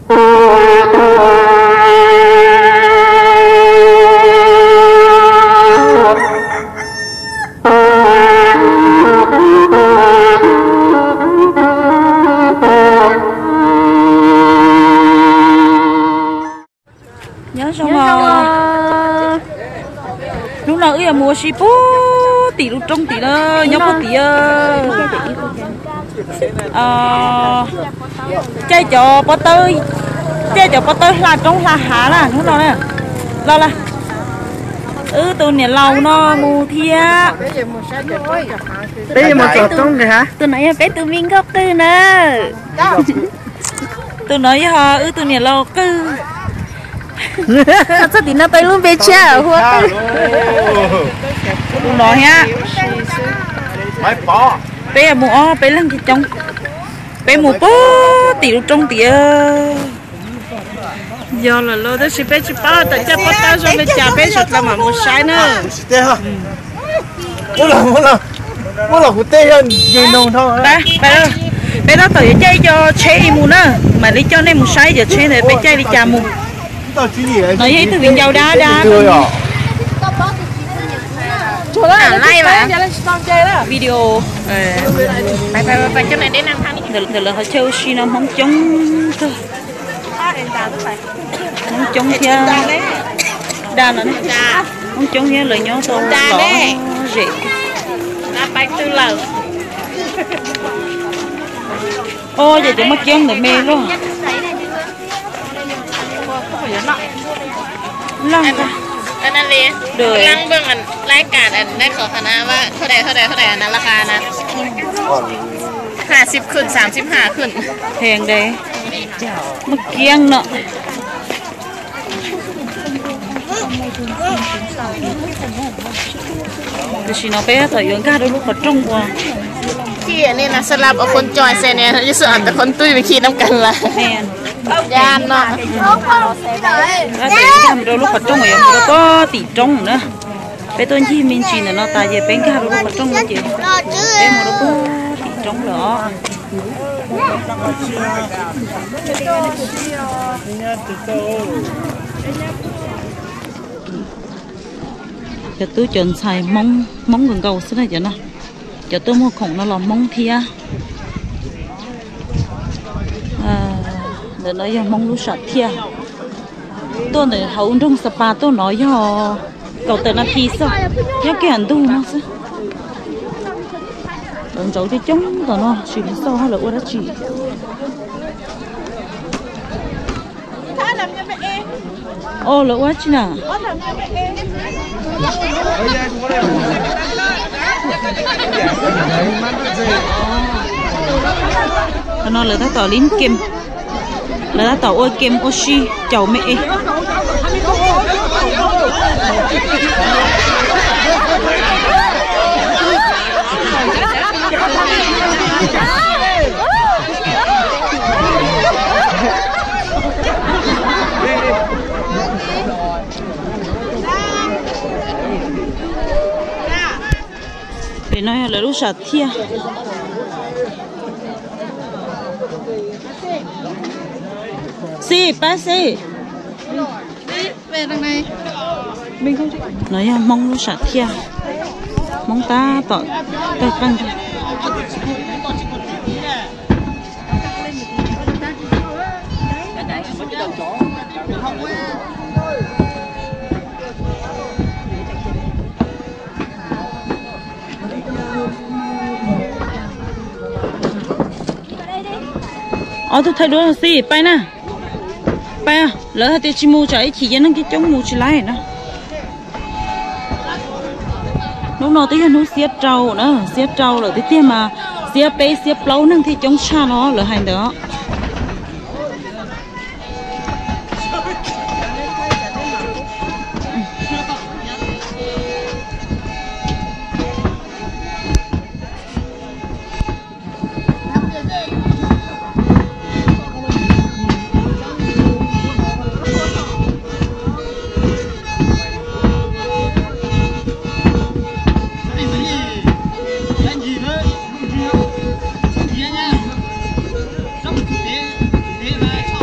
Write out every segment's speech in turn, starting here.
Nyob zoo os. Hnub no wb yuav mus ua si puag tim lub roob tim na, nyob puag tim. Caij cov pob tawb, caij cov pob tawb hla roob hla hav na hnub no na. Los lawm, wb tus niam laus no mus thiab. Peb mus txog roob nqis hav. Tus no yog peb tus me nkauj qwj na. Tus no yog wb tus niam laus qwj. Txog tim no tau lub npe tshiab hua qwj. Tus no thiab. Peb mus ob peb leeg coob coob. Peb mus puag tim lub roob tiav. Yog lawm lauj, tab sis peb tsis paub tias caij pob tawb zoo li cas, peb sawv daws mam mus saib na. Peb tab tom yuav caij cov tsheb mus na, mam li coj nej mus saib cov tsheb ntawd peb caij li cas mus. No yog ib tug viv ncaus dab dab. Video. Ntawm lawv qhov chaw ua si no Hmoob coob kawg. Hmoob coob thiab, da no, Hmoob coob thiab lawv nyob tau lom zem. Ob, ces cov maj kiab ntawm me luaj. Laj ntag. Heev dai. Maj kiab no. Tam sim no peb tau yuav nkag rau lub qhov rooj uas, tab tom yuav nkag mus rau lub qhov rooj uas yuav mus rau pob tim roob na. Peb tuaj ncig me ntsis ntawm no tas ces peb nkag rau lub qhov rooj no ces peb mus rau pob tim roob lawm os. Cov tub cov ntxhais Hmoob, Hmoob nkaus nkaus xwb na cov no. Cov tuaj muag khoom no los Hmoob thiab. Ntawm no yog Hmoob lub sam thiaj. Tuaj ntawm hauv nroog Xa Pas tuaj no yog kaum tawm nas this xwb, nyob kiag ntug no xwb. Lawv ntsaum coob coob tom no tsis paub xyov lawv ua dab tsi. Os, lawv ua dab tsi na? Qhov no lawv tab tom lim kem, lawv tab tom ua kem ua si caum me es. Pem no yog lawv lub sam thiaj. Xib, pab xib. No yog Hmoob lub sam thiaj, Hmoob tab tom tawg qeej. Ob tug thaij duab xib pais na. Pais, lawv hais tias tsis mus tsam ib chim ces neeg coob coob mus tsis laib na. Hnub no twb yog hnub xiab rau na, xiab rau lawm tiag tiag mas xiab peb xiab plaub neeg thiaj coob tshaj no lawv hais ntawd.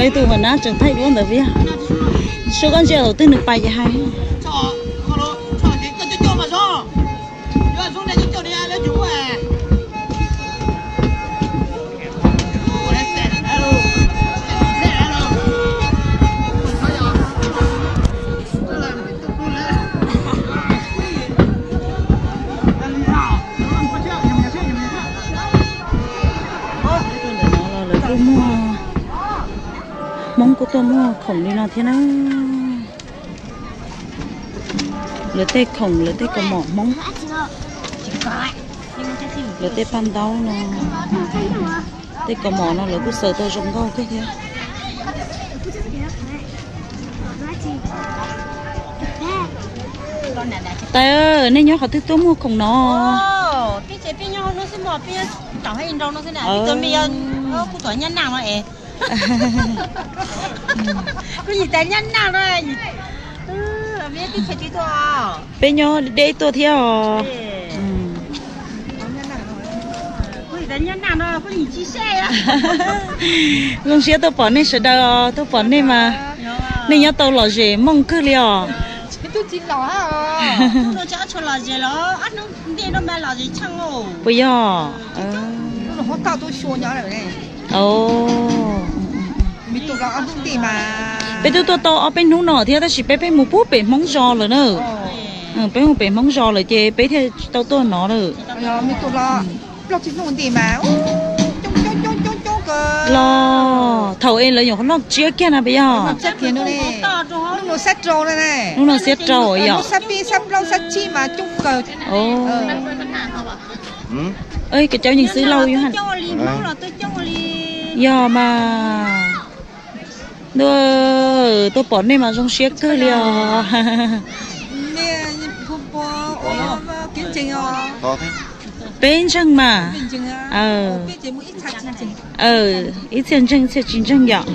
Ib tug mas nab tseem thaij duab ntawd, Suab koj ntsia thaum twg nws pais ces hais. Lawv tuaj muag, Hmoob kuj tuaj muag khoom li no thiab na. Lawv tej khoom, lawv tej kaus mom Hmoob, lawv tej paj ntaub no, tej kaus mom no lawv kuj xaws tau zoo nkauj kawg thiab. Tais, nej nyob qhov twg tuaj muag khoom no? Peb nyob deb tuaj thiab os. Zoo siab tuaj pom nej sawv daws os, tuaj pom nej mas nej nyob tau lom zem mooj kawg li os. Puas yog? Peb twb tuaj tau ob peb hnub no thiab tab sis peb pheej mus puag pem Hmoob zos lawm na. Peb mus pem Hmoob zos lawm ces peb thiaj tsis tau tuaj no lawm. Los thaum es lawv nyuam qhuav noj tsiab kiag na puas yog? Hnub no xiab rau yom? Koj cov yeej xwb lauj yog? Yog mas. Ntuj, tuaj pom nej mas zoo siab kawg li os. Peb ntseeg mas. Ib txhia ntseeg ib txhia tsis ntseeg yom.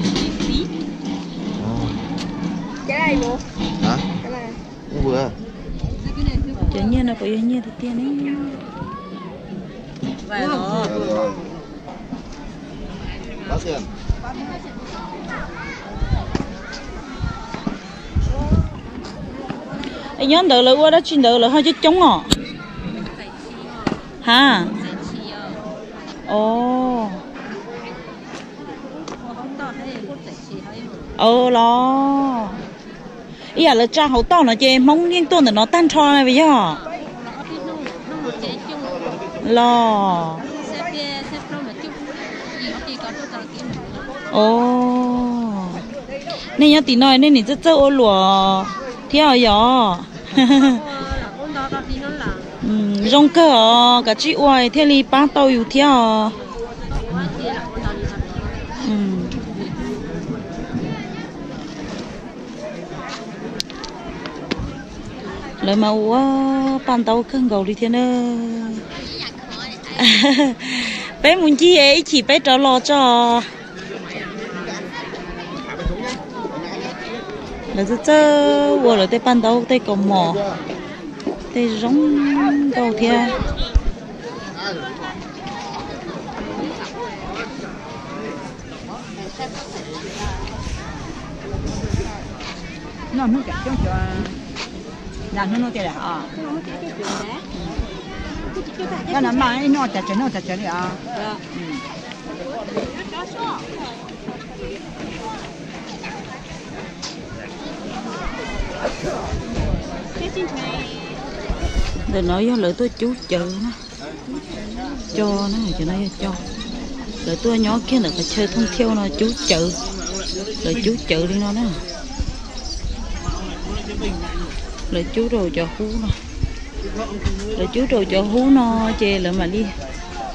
Cov nyiaj no puas yog nyiaj tiag tiag ne? Es nyob ntawd lawv ua dab tsi ntawd lawv ho coob coob os? Ha? Os, los ib yam lawv tsa hauv toj no ces Hmoob yeej tuaj ntawm no tag nrho na puas yog? Los, os, nej nyob tim no nej nim txawj txawj ua luam thiab os yog? Zoo kawg os, kav tsij ua thiaj li pab tau yus thiab os. Lawv mas ua paj ntaub kawg nkaus li thiab na. Peb mus ncig ib chim peb rov los tso. Lawv txawj txawj ua lawv tej paj ntaub tej kaus mom, tej zoo nkauj thiab. Noj hnub coob coob, nag hnub no tiag lawm os. Cov no mas ib hnub cas tsawg hnub cas tsawg li os. Ntawm no yog lawv tuaj cub cawv na. Co na, cov no yog co. Lawv tuaj nyob kiag ntawm qhov chaw thooj thiauj no cub cawv. Lawv cub cawv li no na. Lawv cub rau cov hub no. Lawv cub rau cov hub no ces lawv mam li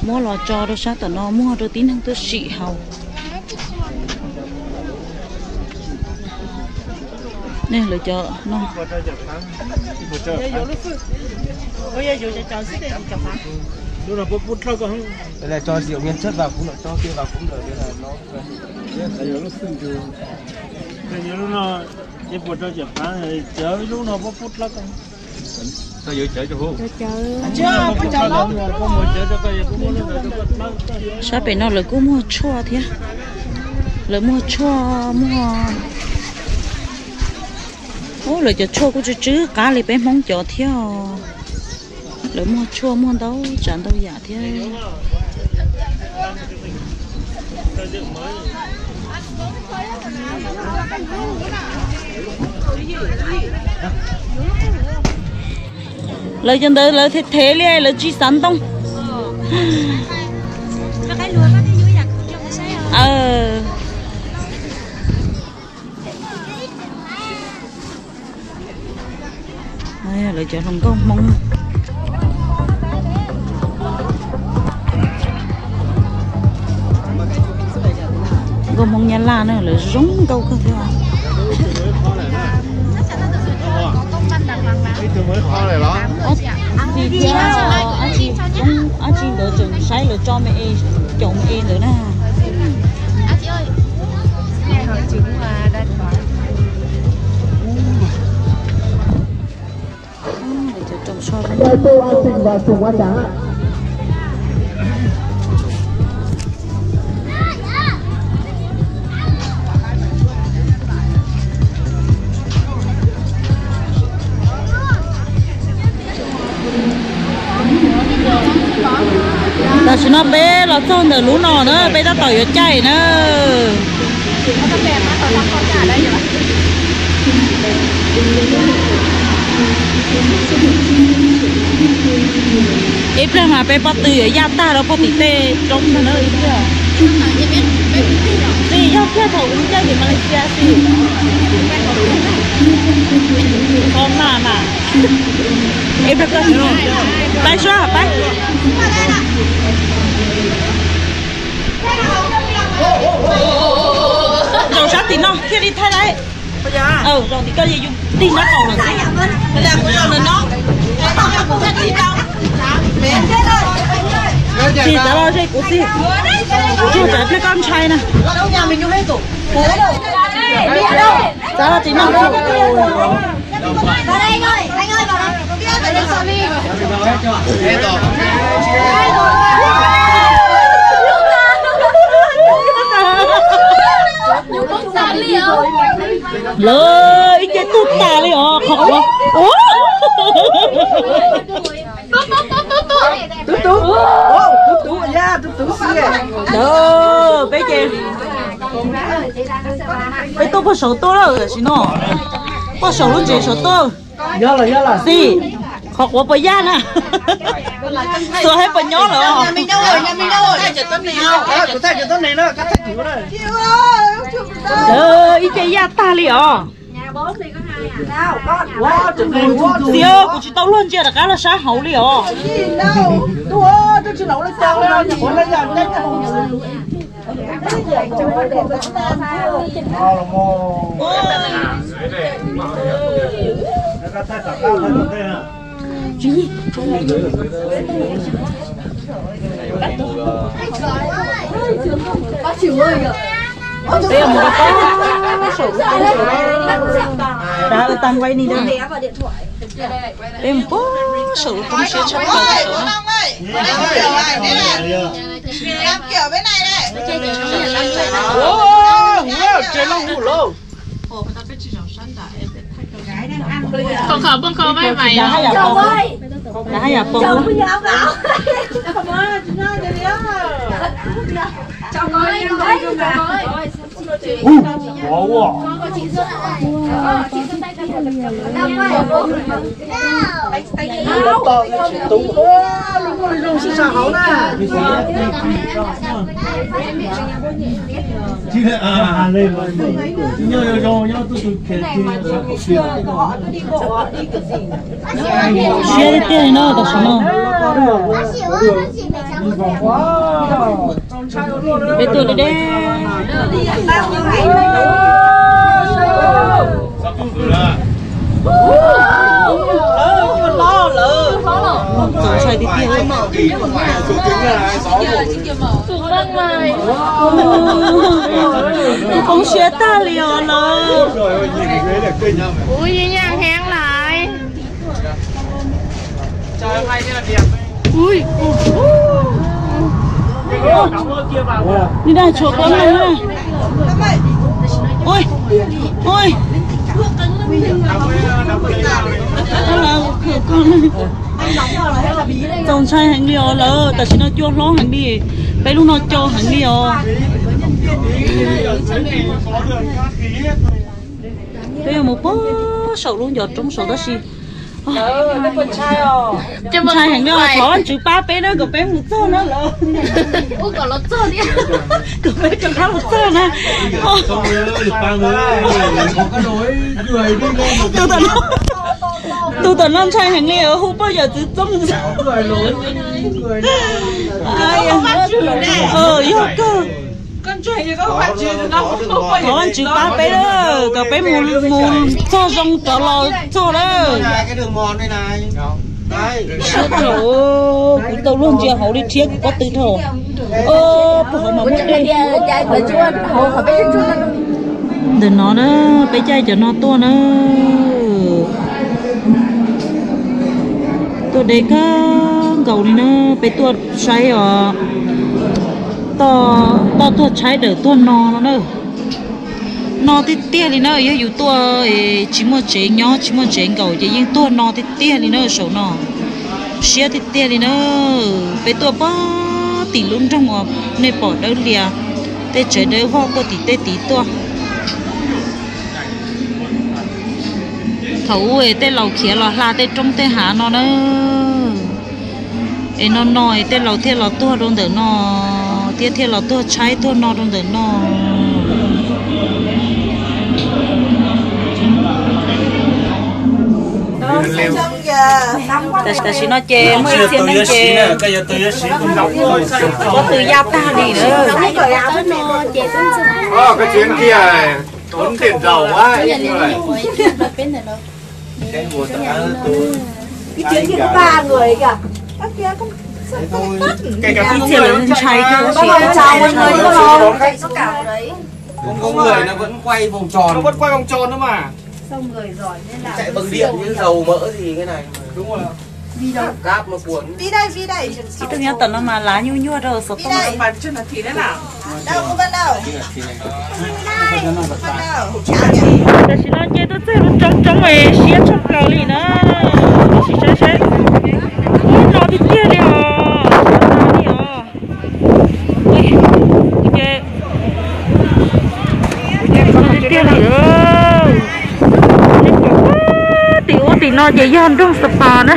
muab los tso rau sab tom no muag rau tib neeg tuaj sim haus. Lawv cov no. Sab pem no lawv kuj muag tshuaj thiab. Lawv muag tshuaj muag, ub, lawv cov tshuaj kuj tsw tsw qab li peb Hmoob cov thiab. Lawv muag tshuaj muag ntau tsav ntau yam thiab. Lawv cov ntawd lawv thev thev li lawv tsis xav ntoo. Lawv cov hluas nkauj Hmoob, nkauj Hmoob Nyab Laj na, lawv zoo nkauj kawg thiab. Txiv thiab dab tsi ntawd tseem saib lawv tso me e, caum me e ntawd na. Tam sim no peb los txog ntawm lub no na, peb tab tom yuav caij na. Ib pliag mas peb pob tw yuav yaj tag rau puag tim tej roob ntag na ib pliag. Tsis yog kiag thaum kuv caij tim Malaysia xwb. Txhob maj mas. Ib pliag koj, pab suab pab. Zaum sab tim no thiaj li thaij lawm. Zaum tim koj yus tig nraub qaum lawm xwb. Tsis txav los ze kuv xwb. Tsuag tsav pliag koj ntshai na. Txav los tim no. Lawv ib ce tug tas li os, qhov qhuav. Tub tub, tub tub, ya tub tub xwb. Peb ces, peb tuaj puag saud tuaj lawm tam sim no. Puag saum lub tsev saud tuaj. Xij, qhov quav puas yaj na. Xuas hais puas nyob lawm. Ib ce yaj tag li os. Txiv, kuv tsis tau luag ntsia rov qab los sab hauv li os. Peb mus rau pab saum lub roob siab, peb mus pab saum lub roob siab tshaj plaws saud na. Tsev loj hu lauj. Khov khov poob khov vaib vais os. Haj yam poob. Siab tiag tiag li no tam sim no. Peb tuaj deb deb. Txaus ntshai tiag tiag. Kuv poob siab tag li os lawm. Ua yeej yaj heev lawm. Ui, ui. Li dag tshuav koj mloog na. Ui, ui. Txaus ntshai heev li os lawm, tam sim no cua hlob heev li, peb lub no co heev li os. Peb yuav mus puag saum lub ncov roob saud tab sis ntshai heev li os, thov Vajtswv pab peb na kom peb mus txog na lawm. Kom peb rov qab mus txog na. Tus tom no ntshai heev li, hu poj yawm txwv txoob. Yog kawg. Thov Vajtswv pab peb lawm, kom peb mus, mus txog zoo rov los txog lawm. Siab dhau, kuv tau luag ntsia hauv li rhiab kuv pob tw dhau. Puag hauv mas muaj dej. Ntawm no na, peb caij cov no tuaj na. Tuaj deb kawg nkaus li na, peb tuaj saib os. Toj tuaj tshaib dawm tuaj no no na. No tiag tiag li na, yog yus tuaj tsis muaj tsev nyob tsis muaj tsev nkaum ces yeej tuag no tiag tiag li na saum no. Siab tiag tiag li na. Peb tuaj puag tim lub nroog uas nej pom dawb lias, tej tsev dawb vog puag tim tej tid tuaj. Thaum ub es tej laus khiav los hla tej roob tej hav no na. Es no no es tej laus thiaj los tuag rau ntawm no, thiab thiaj los tuag tshaib tuag no rau ntawm no. Tam sim no ces muaj ib txhia neeg ces pob tw ya tag li lawm. Ib txhia lawv ntshai kawg. Ib tug nyob tom no mas lav nyuaj nyuaj rau xov tooj. Tam sim no ces tuaj txog lub roob roob es siab tshaj plaws li na. Tab sis saib saib, ub no tiag tiag li os, no li os. Ui, ua tiag tiag li. Nej pom tim ub tim no ces yog nroog Xapas na.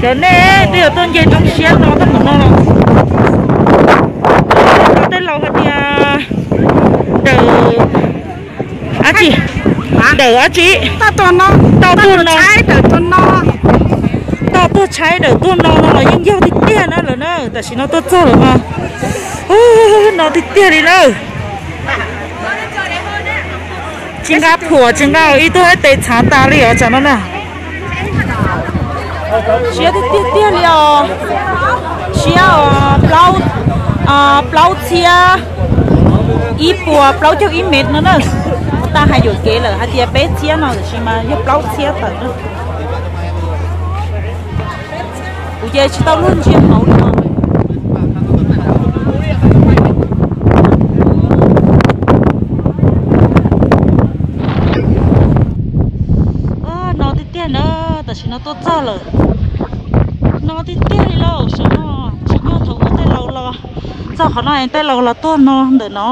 Cov nej twb yog tuaj nce roob siab no tau mus no los. Tej laus hais tias dawm dab tsi, dawm dab tsi, toj tuag no, toj tuag tshaib dawm tuag no no los yeej yog tiag tiag na lawm na. Tam sim no tuaj txog lawm mas no tiag tiag li na. Tsis nqa phuam tsis nqa ib tug ib tes txhav tas li os tsam no na. Siab tiag tiag tiag li os. Siab plaub txhiab ib puas plaub caug ib mev no na. Tau hais yuam kev lawm hais tias peb txhiab no tiam sis mas yog plaub txhiab tawm na. Kuv ces tsis tau luag ntsia hauv li os. No tiag tiag na, tam sim no tuaj txog lawm. No tiag tiag li lauj, saum no tsis muaj thaum ub tej laus los txog qhov no tej laus los tuag no ntawm no.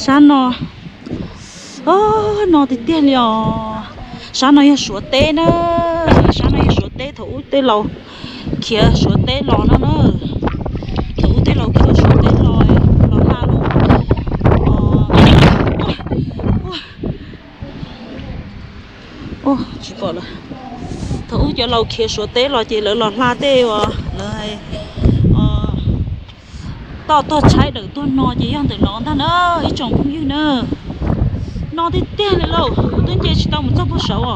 Sab no, no tiag tiag li os. Sab no yog Suav teb na, sab no yog Suav teb thaum ub tej laus khiav Suav teb los no na. Thaum ub tej laus khiav Suav teb los, los hla los. Tsis pom lawm. Thaum ub cov laus khiav Suav teb los ces lawv los hla tej uas lawv toj tuag tshaib dawm tuag no ces yog ntawm no ntag na ib tsoom phooj ywg na. No tiag tiag li lauj, kuv twb nce tsis tau mus txog puag saud os.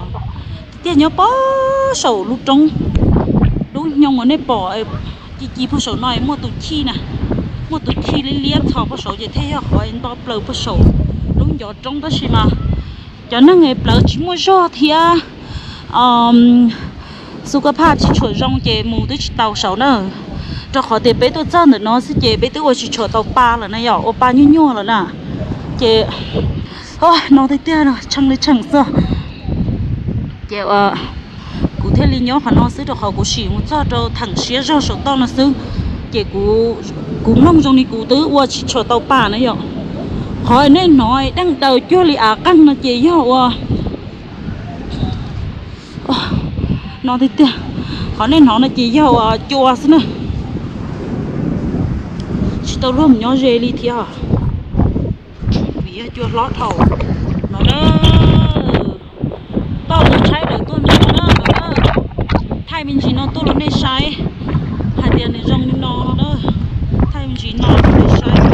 Tiag tiag nyob puag saum lub roob, lub hnyoo uas nej pom ci ci puag saum no muaj tus chij na. liab liab txhos puag saud ces thiaj yog qhov nto plaws puag saum lub ncov roob, tab sis mas cov neeg es plawv tsis muaj zog thiab xu kab phaj tsis tshua zoo ces mus twb tsis tau saud na. Rau qhov tias peb tuaj txog ntawm no xwb ces peb twb ua tsis tshua tau pa lawm na, yog ua pa nyuaj nyuaj lawm na. Ces no tiag tiag, tshee li tshee xwb. Ces kuv thiaj li nyob qhov no xwb rau qhov kuv sim mus txog rau theem siab zog saum toj no xwb. Ces kuv mloog zoo li kuv twb ua tsis tshua tau pa na yom. Qhov nej hnov deej daws cuag li av qeeg no ces yog ua no tiag tiag. Qhov nej hnov no ces yog ua cua xwb na. Tsis tau luag mus nyob ze li thiab. Vim yog cua hlob dhau no na. Toj tus tshaib lawm tuaj no na. Thaij me ntsis no tuaj rau nej saib hais tias nws zoo li no no na. Thaij me ntsis no rau nej saib.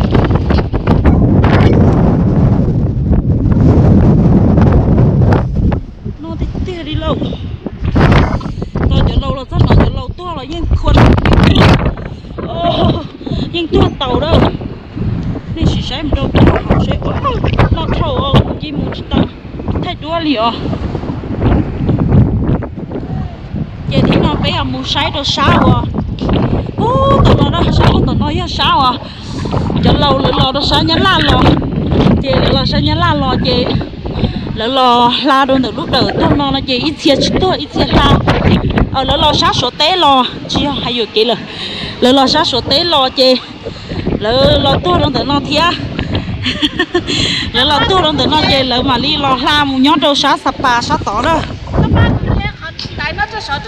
No tiag tiag li lauj. Tau cov laus los txog no, cov laus tuag los yeej khua, yeej tuag tau lawm. Nej sim saib mus rau puag hauv seb, no dhau, kuv cia mus tsis tau, thaij duab li os. Ces thib no peb yuav mus saib rau sab uas, ub, tom no na, sab ub tom no yog sab uas cov laus lawv los rau sab Nyab Laj los, ces lawv los sab Nyab Laj los ces lawv los hla rau ntawm lub dawm tuaj no no ces ib txhia tsis tuag ib txhia hla. Lawv los sab Suav teb los, tsis yog hais yuam kev lawm, lawv los sab Suav teb los ces lawv los tuag rau ntawm no thiab. Lawv los tuag rau ntawm no ces lawv mam li los hla mus nyob rau sab Xa Pas sab tod na. Ntawd no rau saum,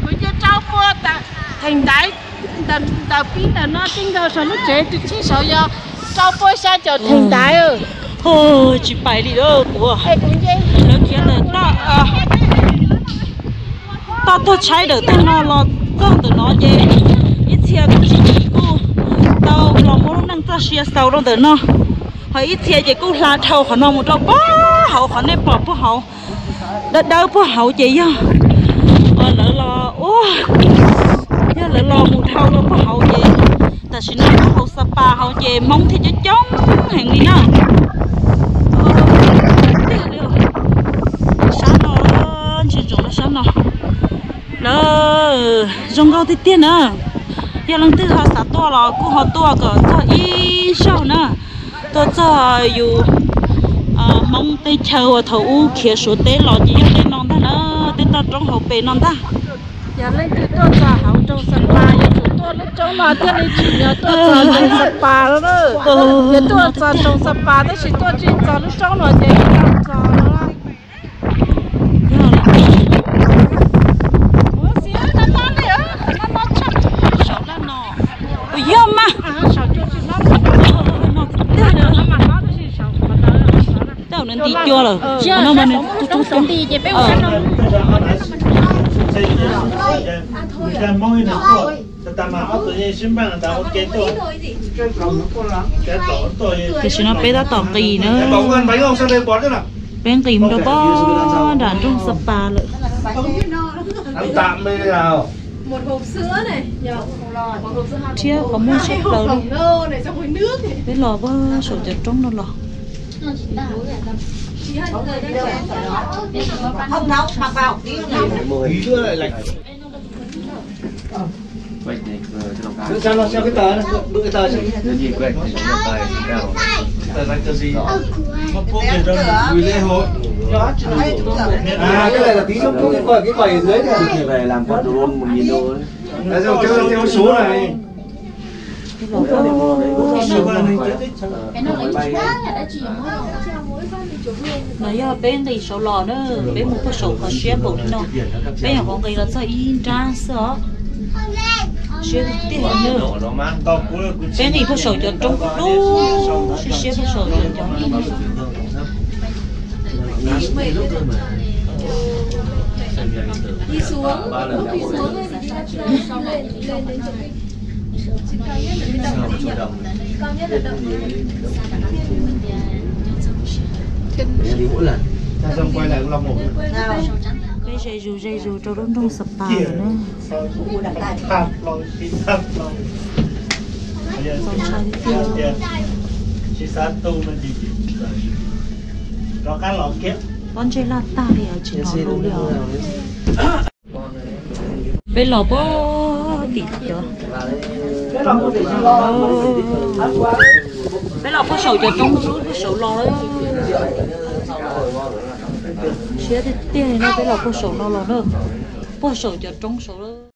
kuv cia rau pua theem ntaiv, ntawm pib ntawm no tij nkaus saum lub tsev tus tsib saud yog rau pua xya caum theem ntaiv. Tsis pais li kuv, lawv khiav ntawm toj tuag tshaib ntawm tag no los txog ntawm no ces ib txhia kuj tsis tau los muab lub neej txoj sia xaus rau ntawm no, ho ib txhia ces kuj hla dhau qhov no mus rau puag hauv, qhov nej pom puag hauv dawb dawb puag hauv ces yog lawv los ua, yog lawv los mus dhau rau puag hauv ces tam sim no puag hauv Xa Pas hauv ces Hmoob thiaj coob coob heev li na. Sab no, ntsia ntsoov rau sab no, lawv zoo nkauj tiag tiag na. Yog leej twg ho xav tuaj los kuj ho tuaj kom txog ib zaug na. Tuaj txog yus Hmoob teb chaws uas thaum ub khiav Suav teb los ces yog tej no ntag na, tej toj roob hauv pes no ntag. Yog leej twg tuaj txog hauv nroog Xa Pas yuav tsum tuaj lub roob no thiaj li tsim nyog tuaj txog nroog Xa Pas no na. Yog tuaj txog nroog Xa Pas tab sis tuaj tsis txog lub roob no ces tsis tau txog no. Yog mas, tej nws nti cua lawm, no mas nws tu tu tu. Tam sim no peb tab tom nqis na, peb nqis mus rau pob nram nroog Xa Pas lawm. Thiab qhov muaj tshaj plaws li, peb los puag saum cov roob no los. No yog peb nqis saud los na, peb mus puag saum qhov siab npaum li no, peb nyuam qhuav nqis los txog ib nrab xwb os. Siab tiag tiag na. Peb nqis puag saum cov roob dub siab siab puag saum cov. Peb ze zus ze zus rau lub nroog Xa Pas lawm na. Txaus ntshai tiag tiag. Pob ntseg laj tag li os, tsis hnov lus li os. Peb los puag tim cov, peb los puag saum cov roob, puag saud los lawm. Siab tiag tiag li no, peb los puag saum no los na, puag saum cov roob saud lawm.